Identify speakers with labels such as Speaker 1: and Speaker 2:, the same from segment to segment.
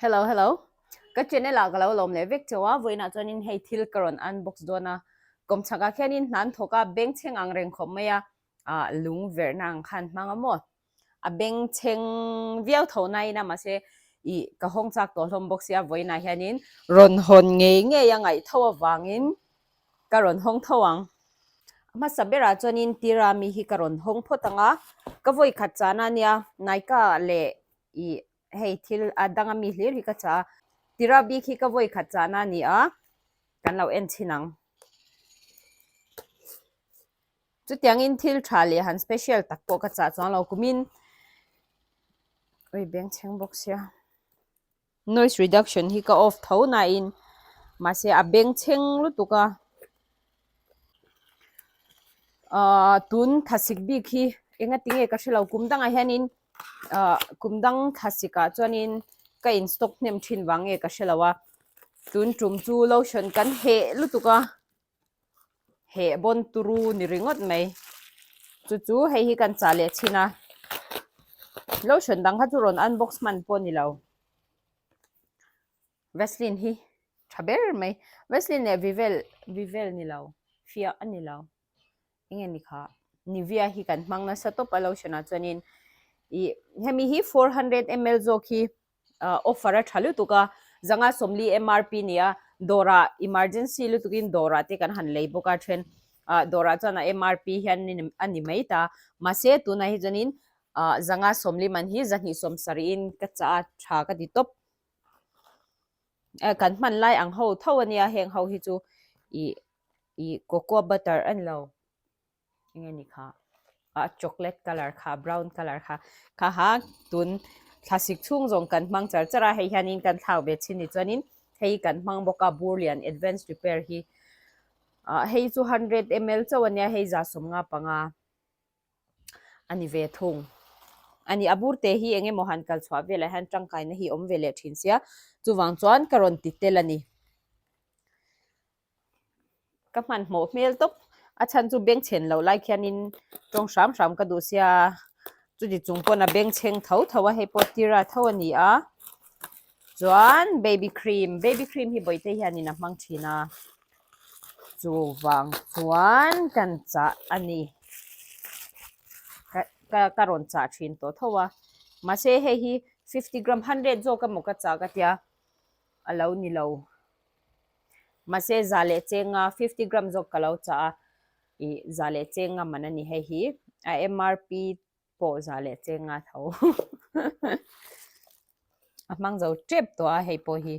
Speaker 1: Hello hello ka channel ah ka lo lawm leh vek chauh a vawiinah chuanin hei thil ka rawn unbox dawn a kawmchhak ah khianin hna an thawk a bengchheng ang reng khawp mai a ah lung verhna ang khan hmang a maw a bengchheng viau tho nain a mahse ih ka hawng chak tawh hlawm bawk sia vawiinah hianin rawn hawn ngei ngei a ngaih tho avangin ka rawn hawng tho ang. A hmasa berah chuanin Tirami hi ka rawn hawng phawt ang a, ka vawi khat chahna a nia, Naika leh ih hei thil a danga mi hlir hi ka chah a, Tira bik hi ka vawi khat chahna a ni a, kan lo en chhin ang. Chutiangin thil tha leh han special tak pawh ka chah chuang lo kumin ui bengchheng bawk sia. Noise reduction hi ka off tho nain mahse a bengchheng lutuk a ahh tun thlasik bik hi engati nge ka hrelo kum dangah hianin ahh kum dang thlasik ah chuanin ka in stock hnem thin vang nge ka hrelo a tun tum chu lotion kan heh lutuk a. Heh bawn turu ni ringawt mai. Chu chu hei hi kan chah leh chhin a. Lotion dang kha chu rawn unbox hman pawh ni lo. Vaseline hi tha ber mai. Vaseline leh Vivel, Vivel ni lo, fiah a ni lo. Enge ni kha? Nivea hi kan hmang nasa tawp a lotion ah chuanin ih hemi hi 400 ml zawk hi offer a tha lutuk a, zanga 40 MRP ni a, dawrah emergency lutukin dawrah te kan han lei bawk a then ah dawrah chuan a MRP hian a ni mai ta, mahse tunah hi chuanin ah zanga 40 man hi zahnih sawmsarihin ka chah a tha ka ti tawp, kan hman lai ang ho tho a nia heng ho hi chu ih ih cocoa butter a ni lo. Enge ni kha ah chocolate colour kha brown colour kha kha ha tun thlasik chhung zawng kan hmang char char a hei hianin kan thlak ve chin ni chuanin hei kan hmang bawk a bur lian advance repair hi ah hei chu hundred ml chauh ania hei za 50 panga a ni ve thung ani a bur te hi eng emaw han kal chhuah velah hian tangkaina hi awm ve leh thin sia chuvang chuan ka rawn ti tel a ni. Ka hmanhmawh hmel tawp, a chhan chu bengchhen loh lai khianin tawng hram hram ka duh sia, chuti chung pawn a bengchheng tho tho a, hei pawh tira tho a ni a, chuan baby cream, baby cream hi bawihte hianin a hmang thin a, chuvang chuan kan chah a ni, ka ka ka rawn chah thin tawh tho a, mahse hei hi 50 gram 100 zawk emaw ka chah ka tia, a lo ni lo. Mahse za leh chenga 50 gram zawk ka lo chah a, ih za leh chenga man a ni hei hi, a MRP pawh za leh chenga tho a hmang zo tep tawh a hei pawh hi.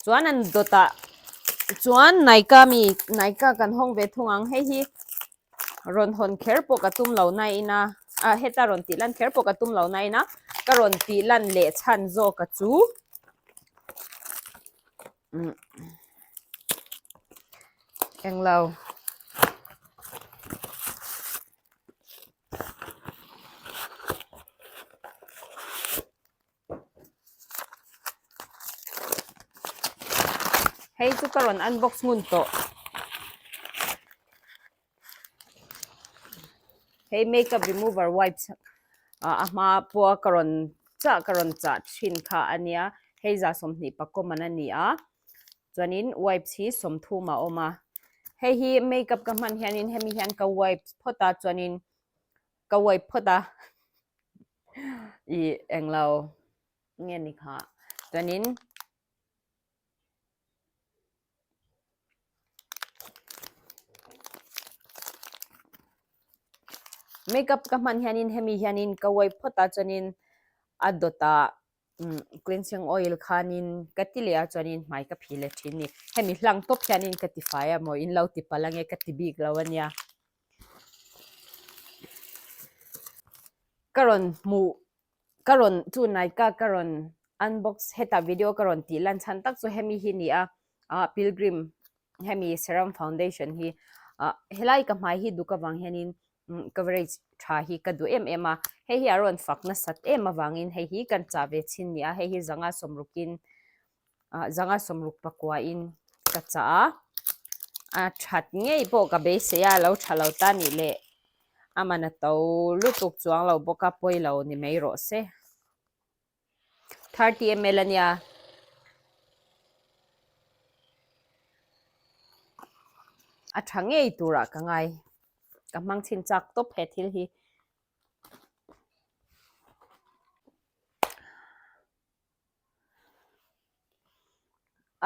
Speaker 1: Chuan an dawtah chuan Nykaa mi Nykaa kan hawng ve thung ang hei hi rawn hawn kher pawh ka tum lo na ina ah heta rawn tih lan kher pawh ka tum lo na ina ka rawn tih lan leh chhan zawk a chu umm englo. Hei chu ka rawn unbox ngun tawh. Hei makeup remover wipes ah a hma pawha ka rawn chah ka rawn chah thin kha a nia. Hei za 20 pakawm an a ni a. Chuanin wipes hi 30 a awm a. Hei hi makeup ka hman hianin hemi hian ka wipes phawt a chuanin ka wipe phawt a. Ih englo nge ni kha chuanin makeup ka hman hianin hemi hianin ka wipe phawt a chuanin a dawtah umm cleansing oil khanin ka ti leh a chuanin hmai ka phih leh thin a ni hemi hlang tawp hianin ka tifai a maw in lo ti palh ange ka ti bik lo ania. Ka rawn hmuh ka rawn chu Nykaa ka rawn unbox heta video ka rawn tih lan chhan tak chu hemi hi ni a ah pilgrim hemi serum foundation hi ah helai ka hmai hi duk avang hianin coverage tha hi ka duh em em a hei hi a rawn fak nasat em avangin hei hi kan chah ve chhin ni a hei hi zanga sawmrukin ah zanga 60 pakua in ka chah a a that ngei pawh ka beisei a lo tha lo ta nih leh a man a to lutuk chuang lo bawk a pawi lo ni mai rawh se. 30 ml a nia. A tha ngei turah ka ngai. Ka hmang chhin chak tawp he thil hi.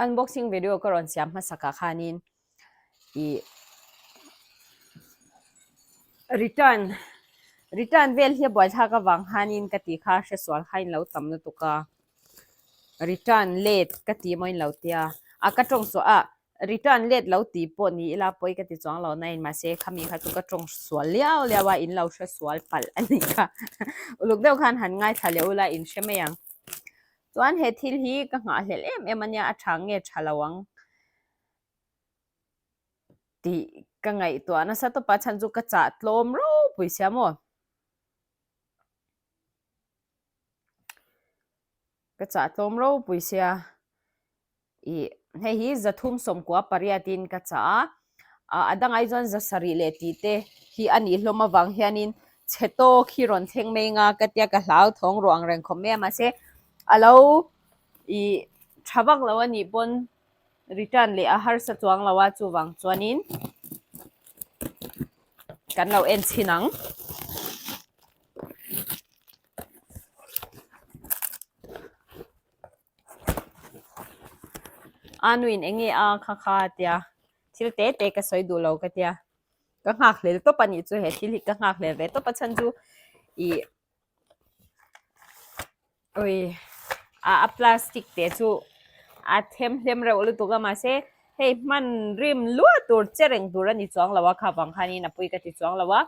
Speaker 1: Unboxing video ka rawn siam hmasakah khanin ih return return vel hi a buaithlak avang khanin ka tih kha hresual kha in lo tam lutuk a return let ka tih maw in lo tia a ka tawng suah a Return let lo tih pawh ni ila pawi ka ti chuang lo nain mahse khami kha chu ka tawng sual liau liau a in lo hre sual palh a ni kha. Uluk deuh khan han ngaithla leh ula in hre mai ang. Chuan he thil hi ka nghahhlelh em em a nia a tha nge tha lo ang tih ka ngaihtuah nasa tawp a chhan chu ka chah tlawm ropui sia maw. Ka chah tlawm ropui sia. Ih, hei hi 390 pariatin ka chah a, ah a dangah hi chuan 700 leh tih te hi a nih hlawm avang hianin chhe tawk hi rawn thleng mai anga ka tia ka hlau thawng ruang reng khawp mai a mahse a lo ih tha vak lo a nih pawn return leh a harsa chuang lo a chuvang chuanin kan lo en chhin ang. A nuin eng nge a kha kha a tia thil te te ka sawi duh lo ka tia ka nghak hlel tawp a nih chu he thil hi ka nghak hlel ve tawp a chhan chu ih ui a a plastic te chu a them hlem reuh lutuk a mahse hei hman rim luah tur che reng tur a ni chuang lo a kha vang khanin a pui ka ti chuang lo a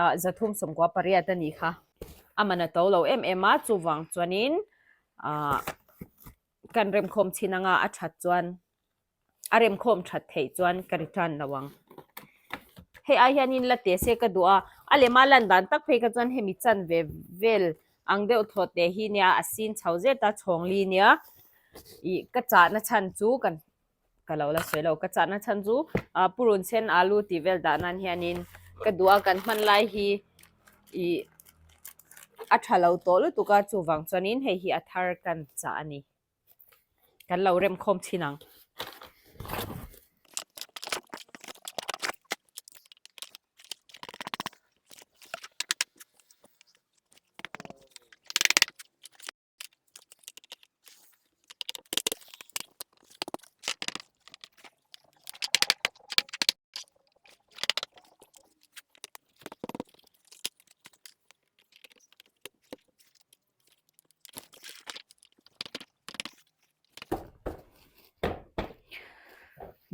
Speaker 1: ah 398 a nih kha a man a to lo em em a chuvang chuanin ah kan remkhawm chin anga a that chuan a remkhawm that theih chuan ka return lo ang. Hei ai hianin la teh se ka duh a, a lema lan dan tak phei kha chuan hemi chan ve vel ang deuh thaw teh hi nia a sin chho zet a chhawng li nia ih ka chahna chhan chu kan ka lo la sawi lo ka chahna chhan chu ah purun sen alu tih vel dah nan hianin ka duh a kan hman lai hi ih a tha lo tawh lutuk a chuvang chuanin hei hi a thar kan chah a ni kan lo rem khawm thin ang.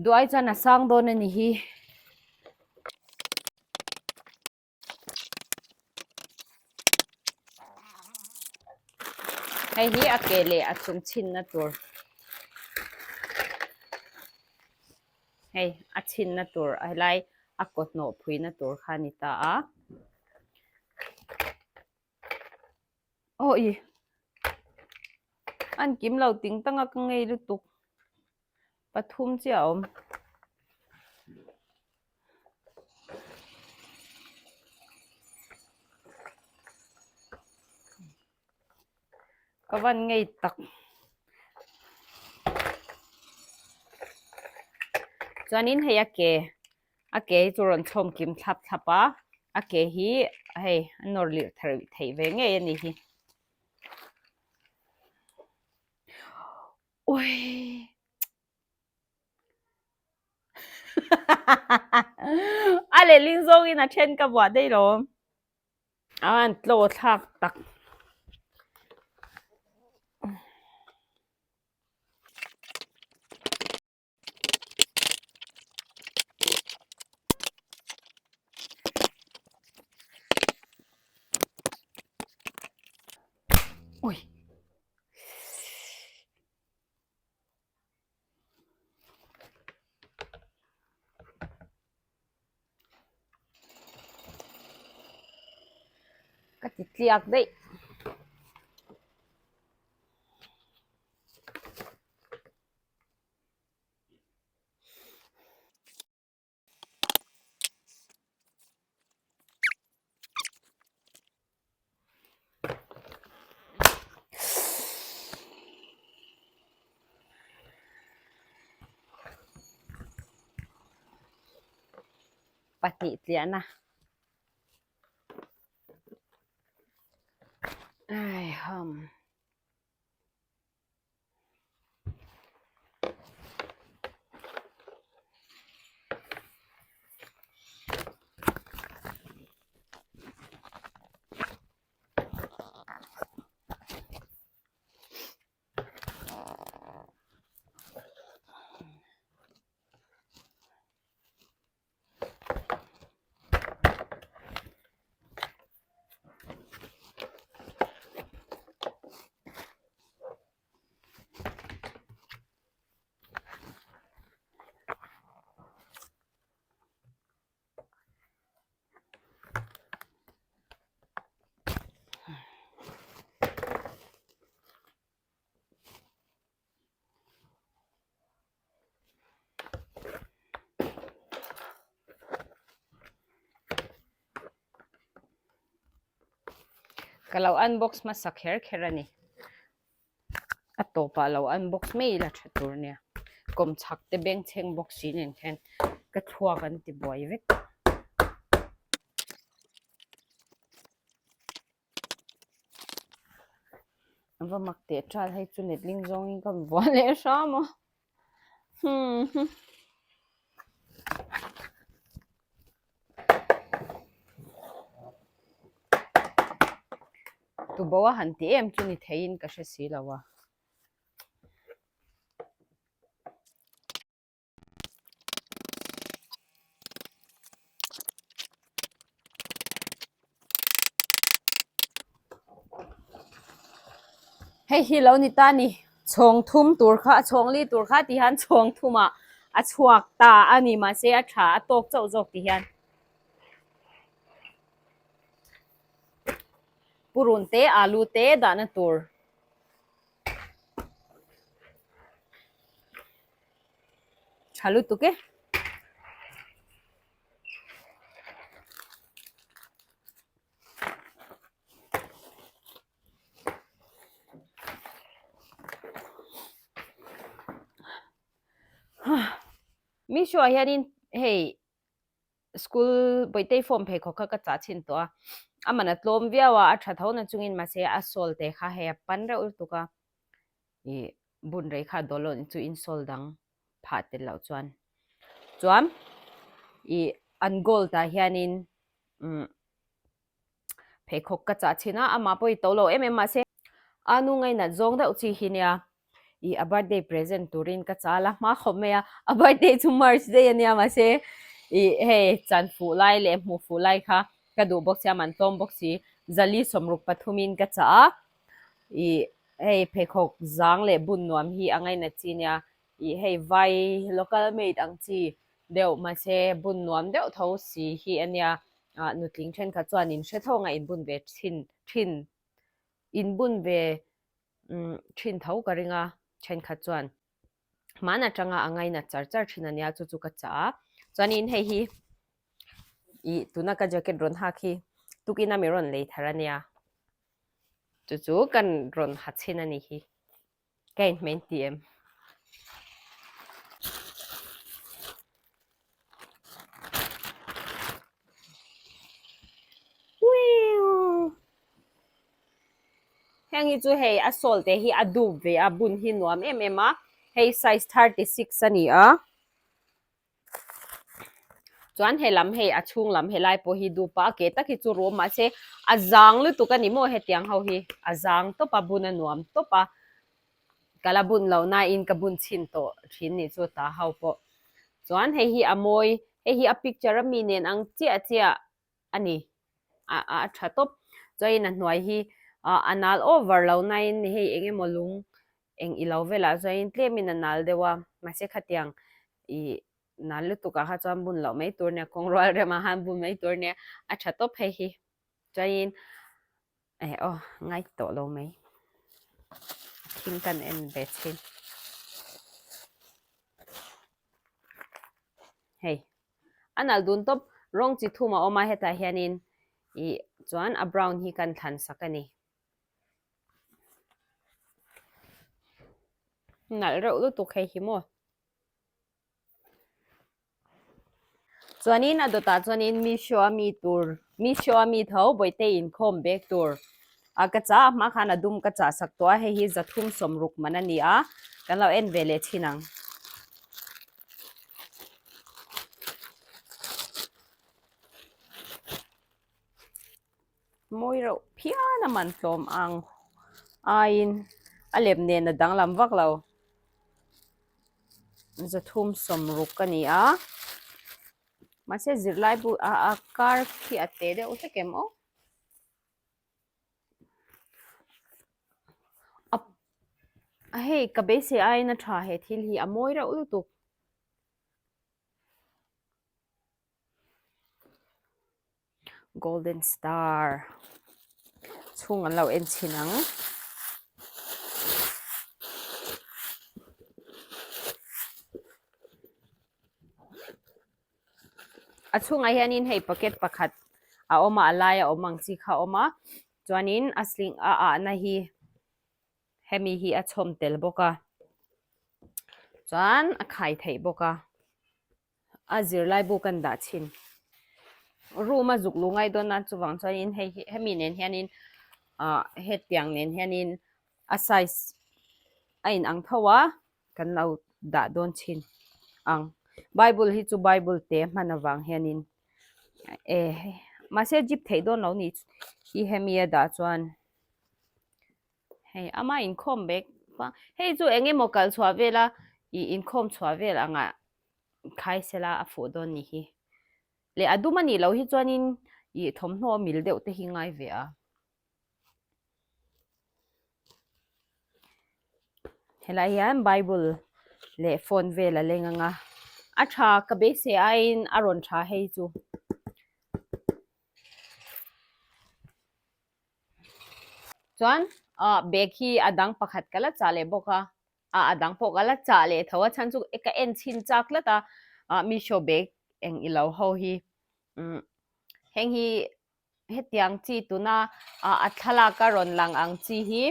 Speaker 1: Duai chuan a sang dawn a ni hi. Hei hi a ke leh a chung chhinna tur hei a chhinna tur a helai a kaw hnawh phuina tur kha a ni ta a. Aw i an kim lo ting tang a ka ngei lutuk pathum chiah a awm. Ka van ngei tak. Chuanin hei a ke a ke hi chu rawn chhawm kim thlap thlap a a ke hi hei a nawr lirh theih ve ngei a ni hi. Ui. A lehling zawngin a then ka buah daih lo. A an tlaw thlak tak. Ui. Ka ti tliak daih. Pahnih tliahna. Ai ham. Ka lo unbox hmasa kher kher a ni. A tawpah lo unbox mai ila tha tur nia. Kawmchhak te bengchheng bawk si nen khian ka thluak an ti buai vek. Va mak teh ṭal hei chu letling zawngin ka vuah leh hram a hmm Tubo a han ti em chu ni theiin ka hre si lo a. Hei hi lo ni ta ni chhawng thum tur kha a chhawng li tur kha ti hian chhawng thumah a chhuak ta a ni mahse a tha a tawk chauh zawk ti hian purun te alu te dahna tur. Tha lutuk e. Misho ah hianin hei school Bawihtei form pheikhawk kha ka chah chhin tawh a, a man a tlawm viau a, a tha tho na chungin mahse a sole te kha hei a pan reuh lutuk a. Ih bun rei kha dawl loh chu insole dang phah tel loh chuan chuan ih an gold ah hianin umm pheikhawk ka chah chhin a amah pawh i to lo em em mahse a nu ngainat zawng deuh chi hi nia ih a birthday present turin ka chal a hma khawp mai a a birthday chu march daih ania mahse ih hei chan fuh lai leh hmuh fuh lai kha ka duh bawk sia man tlawm bawk si zali sawmruk pathumin ka chah a. Ih hei pheikhawk zang leh bun nuam hi a ngainat chi nia. Ih hei vai local made ang chi deuh mahse bun nuam deuh tho si hi a nia. Ah nutling thenkhat chuan in hre tho anga in bun ve thin thin in bun ve umm thin tho ka ring a thenkhat chuan hman atanga a ngainat char char thin a nia chu chu ka chah a. Chuanin hei hi ih tuna ka jacket rawn hak hi tukin a mi rawn lei thar a nia. Chu chu kan rawn ha chhin a ni hi. Ka inhmeh ti em? Heng hi chu hei a sole te hi a dup ve a, bun hi nuam em em a. Hei size 36 a ni a. Chuan he lam hei a chhung lam helai pawh hi dup a, a ke tak hi chu rum mahse a zang lutuk a ni maw hetiang ho hi a zang tawp a bun a nuam tawp a ka la bun loh nain ka bun chhin tawh thin nih chu ta ho pawh chuan hei hi a mawi hei hi a picture a mi nen ang chiah chiah a ni a a tha tawp chuanin a hnuai hi ah a nal over lo nain hei eng emaw lung eng i lo velah chuanin tlemin a nal deuh a mahse khatiang ih nal lutuk ah kha chuan bun loh mai tur nia kawng rual remah khan bun mai tur nia a tha tawp hei hi chuanin eh aw ngai tawh lo mai thing kan en ve chhin hei. A nalh dun tawp rawng chi thum a awm a hetah hianin ih chuan a brown hi kan thlan sak a ni. Nalh reuh lutuk hei hi maw. Chuanin a dawtah chuanin Meesho a mi tur Meesho a mi tho Bawihte inkhawm bag tur a ka chah a hma khan a dum ka chah sak tawh a hei hi 360 man a ni a kan lo en ve leh thin ang. Mawi reuh phian a man tlawm ang aiin a lem nen a danglam vak lo. 360 a ni a mahse zirlai bu a a kar khi a te deuh hlek em aw. A hei ka beisei aiin a tha he thil hi a mawi reuh lutuk. Golden star chhung an lo en chhin ang. A chhungah hianin hei packet pakhat a awm a a laia awm ang chi kha a awm a chuanin a sling a ahna hi hemi hi a chhawm tel bawk a chuan a khai theih bawk a. A zirlai bu kan dah chhin. Room a zuk luh ngai dawn a chuvang chuanin hei hi hemi nen hianin ah hetiang nen hianin a size a inang tho a kan lo dah dawn chhin ang. Bible hi chu bible te hman avang hianin e mahse jeep theih dawn lo ni hi hemi a dah chuan hei ama inkhawm bek hei chu eng emaw kal chhuah vela ih inkhawm chhuah vel angah khai sela a fuh dawn ni hi. Leh a dum a nih loh hi chuanin ih thawmhnaw mil deuh te hi ngai ve a. Helai hian bible leh phone vel a leng ang a, a tha ka beisei aiin a rawn tha hei chu. Chuan ah bag hi a dang pakhat ka la chah leh bawk a. a a dang pawh ka la chah leh tho a chhan chu ka en chhin chak tlat a ah Meesho bag eng ilo ho hi umm heng hi hetiang chi tuna ah a thlalak a rawn lang ang chi hi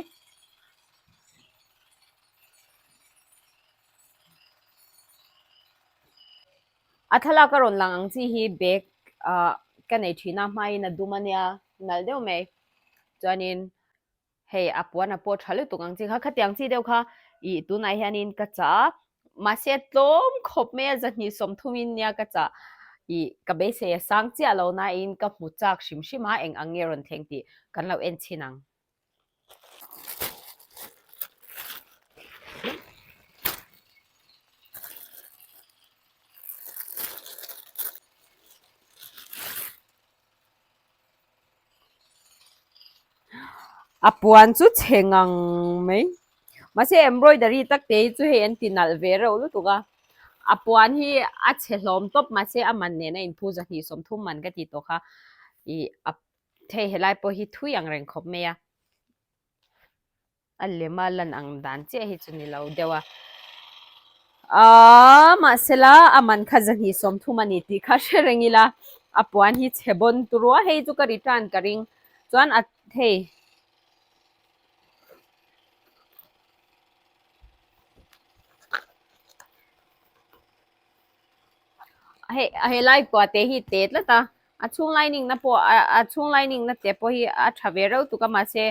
Speaker 1: a thlalak a rawn lang ang chi hi bag ah ka nei thin a hmain a dum ania nalh deuh mai chuanin Hei a puan a pawh tha lutuk ang chi kha, khatiang chi deuh kha ih tunah hianin ka chah a, mahse tlawm khawp mai a 230 in nia ka chah ih ka beisei a sang chiah lo nain ka hmu chak hrim hrim a eng ang nge rawn thleng tih kan lo en chhin ang. A puan chu chhe ngang mai. Mahse embroidery tak te hi chu hei an ti nalh ve reuh lutuk a. A puan hi a chhe hlawm tawp mahse a man nen a inphu 230 man ka ti tawh kha. Ih a hei helai pawh hi thui ang reng khawp mai a. A lem a lan ang dan chiah hi chu ni lo deuh a. Aaa mahsela a man kha 230 a ni tih kha hre reng ila a puan hi chhe bawn tur a hei chu ka return ka ring chuan a hei hei helai kua te hi te tlat a a chhung lining na pawh a chhung lining na te pawh hi a tha ve reuh tuk a mahse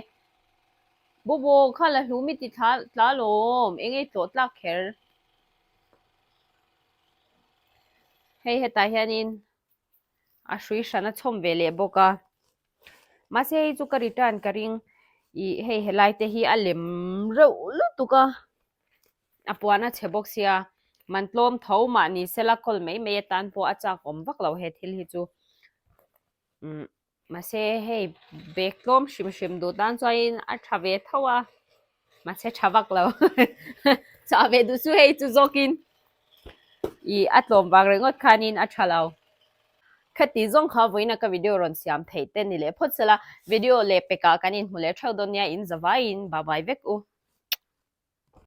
Speaker 1: Bobo kha la hlum i ti thla tla lawm, eng ei tlawh tlak kher. Hei hetah hianin a hrui hran a chhawm ve leh bawk a, mahse hei chu ka return ka ring ih hei helai te hi a lem reuh lutuk a, a puan a chhe bawk sia, man tlawm tho mahni sela kawl mai mai atan pawh a chak awm vak lo he thil hi chu umm. Mahse hei bag tlawm hrim hrim duh tan chuanin a tha ve tho a, mahse tha vak lo chah ve duh chu hei chu zawkin ih a tlawm vang ringawt khanin a tha lo. Khati zawng kha vawiina ka video rawn siam theih te ni leh phawt sela video leh pekah kan inhmu leh theuh dawn nia in zavaiin bye bye vek u.